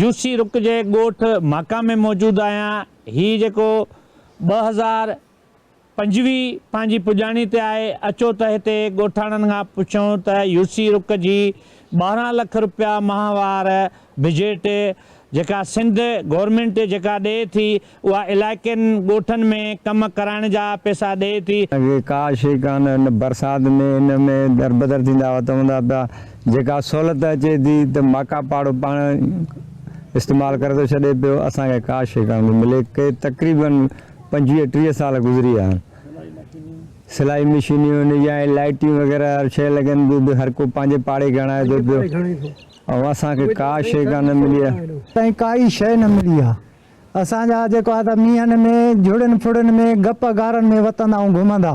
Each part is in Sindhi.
يو سي رڪ جي ڳوٺ ماڪا ۾ موجود آهيان هي جيڪو 2025 پنهنجي پڄاڻي تي آهي اچو ته هتي ڳوٺاڻن کان پڇون ته يو سي رڪ جي 12 لک رپيا ماهوار بجيٽ جيڪا سنڌ گورنمينٽ جيڪا ڏئي ٿي اها علائقن ڳوٺن ۾ ڪم ڪرائڻ جا پئسا ڏئي ٿي. اسان کي ڪا شيء ڪانه ان برسات ۾ ان ۾ دربدر ٿيندا وتون ٿا پيا جيڪا سهولت اچي ٿي ته ماڪا پاڙو پاڻ استعمال ڪري ٿو ڇڏي پيو اسان کي ڪا شيء ڪانه ٿي ملي ڪي تقريبن 25 30 سال گذري ويا آهن سلائي مشينيون يا لائٽيون وغيره هر شيء لڳن ٿيون به هر ڪو پنهنجي پاڙي کي هڻائي ٿو پيو ۽ اسان کي ڪا شيء ڪانه ملي آهي. تائين ڪائي شيء نه ملي آهي. اسان جا جيڪو آهي ته مينهن ۾ جهڙين ڦڙين ۾ گپ غارن ۾ وتندا ۽ گهمندا.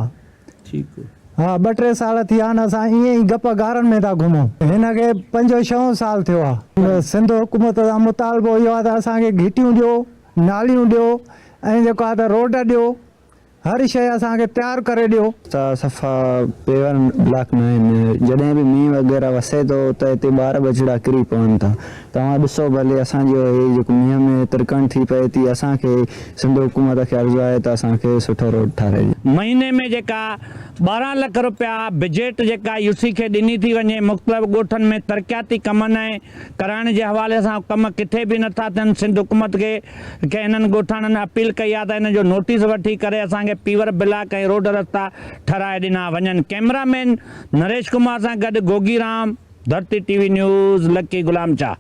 ها ٻه ٽي سال ٿي ويا آهن اسان ائين ئي گپ غارن ۾ ٿا گهمون. هن کي پنجون ڇهون سال ٿيو آهي. سنڌ حڪومت سان مطالبو اهو آهي ته اسان کي گهٽيون ڏيو، ناليون ڏيو ۽ جيڪو آهي ته روڊ ڏيو. هر شيء اسان کي تيار ڪري ڏيو. رستا صفا پيور بلاڪ نه آهن جڏهن به مينهن وغيره وسي ٿو ته هتي ٻار ٻچڙا ڪري پون ٿا توهان ڏسو ڀلي اسان جو هي جيڪو مينهن ۾ ترڪڻ ٿي پئي ٿي اسان کي سنڌ حڪومت کي عرض آهي ته اسان کي سٺو روڊ ٺاهرائي ڏيو. مهيني ۾ جيڪا 12 لک رپيا بجيٽ جيڪا يو سي کي ڏني ٿي وڃي مختلف ڳوٺن ۾ ترقياتي ڪمن ۽ ڪرائڻ جي حوالي سان ڪم ڪٿي به نٿا ٿين سنڌ حڪومت کي کي انهن ڳوٺاڻن اپيل ڪئي آهي ته ان جو نوٽيس وٺي ڪري اسان کي پيور بلاڪ ۽ روڊ رستا ٺهرائي ڏنا وڃن ڪئميرا مين نريش ڪمار سان گڏ Gogi Ram Dharti T V news Lakki Ghulam Shah.